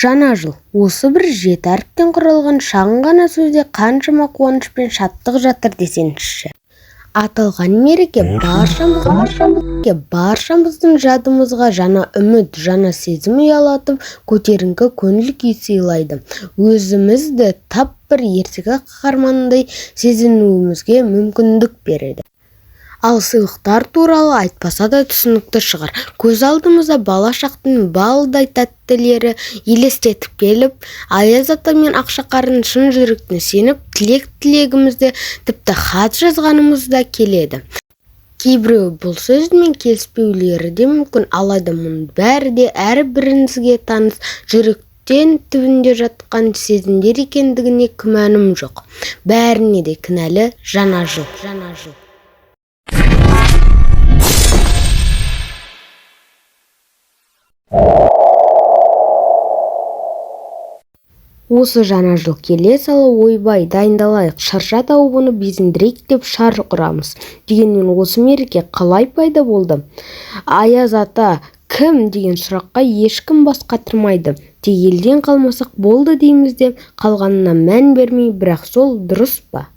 Жаңа жыл. Осы бір жеті әріптен құралған шағын ғана сөзде қаншама қуаныш пен шаттық жатыр десеңізші. Аталған мереке баршамыздың жадымызға жаңа үміт, жаңа сезім ұялатып, көтеріңкі көңіл-күй сыйлайды. Өзімізді тап бір ертегі қаһарманындай сезінуімізге мүмкіндік береді. Ал сыйлықтар туралы айтпаса да түсінікті шығар. Көз алдымызға бала шақтың балдай тәттілері елестетіп келіп, Аяз ата мен Ақшақардың шын жүректен сеніп, тілек тілегімізді, тіпті хат жазғанымыз да келеді. Кейбіреуі бұл сөзіммен келіспеулері де мүмкін. Алайда мұның бәрі де әрбіріңізге таныс жүректен түбінде жатқан сезімдер екендігіне күмәнім жоқ. Бәріне де кінәлі Жаңа жыл. Жаңа жыл. Осы жаңа жыл келе сала ойбай, дайындалайық, шырша тауып оны безендірейік деп шар ұрамыз. Дегенмен осы мереке қалай пайда болды? Аяз ата кім деген сұраққа ешкім бас қатырмайды. Тек елден қалмасақ болды дейміз де, қалғанына мән бермей, бірақ сол дұрыс па?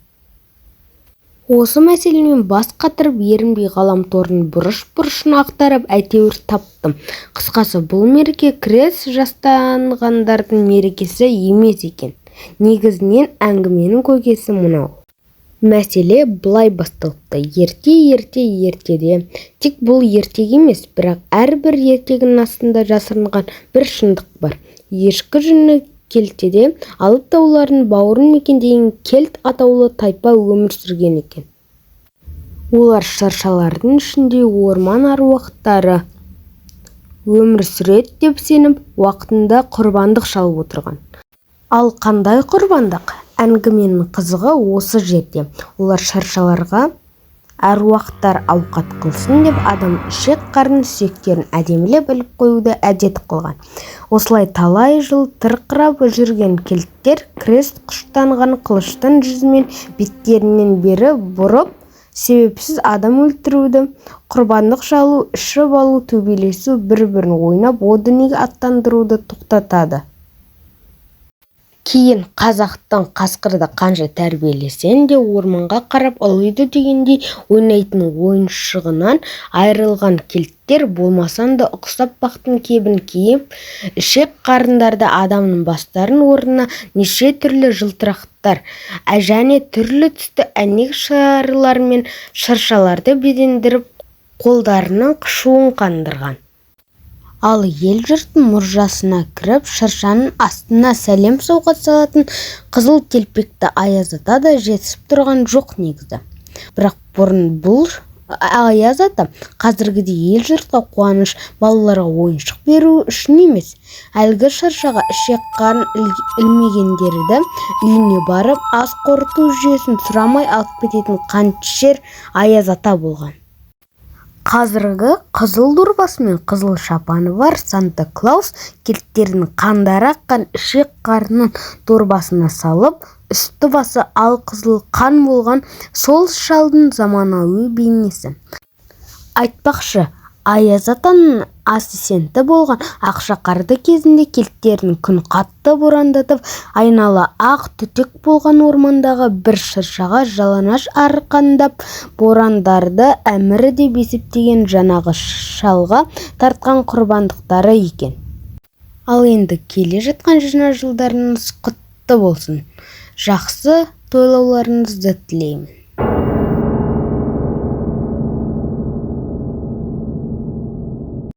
Осы мәселемен бас қатырып, ерінбей ғаламтордың бұрыш-бұрышын ақтарып, әйтеуір таптым. Қысқасы, бұл мереке крест жастанғандардың мерекесі емес екен. Негізінен әңгіменің көкесі мынау. Мәселе былай басталыпты. Ерте-ерте ертеде, тек бұл ертегі емес, бірақ әрбір ертегінің астында жасырынған бір шындық бар. Ешкі жүні келтеде алып таулардың бауырын мекендеген кельт атаулы тайпа өмір сүрген екен. Олар шыршалардың ішінде орман аруақтары өмір сүреді деп сеніп, уақытында құрбандық шалып отырған. Ал қандай құрбандық? Әңгіменің қызығы осы жерде. Олар шыршаларға әруақтар ауқат қылсын деп адам ішек-қарын сүйектерін әдемілеп іліп қоюды әдет қылған. Осылай талай жыл тырқырап жүрген кельттер крест құштанған қылыштың жүзімен беттерінен бері бұрып, себепсіз адам өлтіруді, құрбандық шалу, ішіп алу, төбелесу, бір-бірін ойнап о дүниеге аттандыруды тоқтатады. Кейін қазақтың қасқырды қанша тәрбиелесең де орманға қарап ұлиды дегендей ойнайтын ойыншығынан айырылған кельттер болмасаң да ұқсап бақтың кебін киіп, ішек-қарындарды адамның бастарының орнына неше түрлі жылтырақтар және түрлі түсті әйнек шарлармен шыршаларды безендіріп, қолдарының қышуын қандырған. Ал ел-жұрттың мұржасына кіріп, шыршаның астына сәлем-сауғат салатын қызыл телпекті Аяз ата да жетісіп тұрған жоқ негізі. Бірақ бұрын бұл Аяз ата қазіргідей ел-жұртқа қуаныш, балаларға ойыншық беру үшін емес, әлгі шыршаға ішек-қарын ілмегендерді үйіне барып, ас қорыту жүйесін сұрамай алып кететін қанішер Аяз ата болған. Қазіргі қызыл дорбасы мен қызыл шапаны бар Санта-Клаус кельттердің қандары аққан ішек-қарынын дорбасына салып, үсті-басы алқызыл қан болған сол шалдың заманауи бейнесі. Айтпақшы, Аяз атаның ассистенті болған Ақшақарды кезінде кельттердің күн қатты борандатып, айнала ақ түтек болған ормандағы бір шыршаға жалаңаш арқандап, борандарды әмірі деп есептеген жаңағы шалға тартқан құрбандықтары екен. Ал енді келе жатқан жаңа жылдарыңыз құтты болсын! Жақсы тойлауларыңызды тілеймін.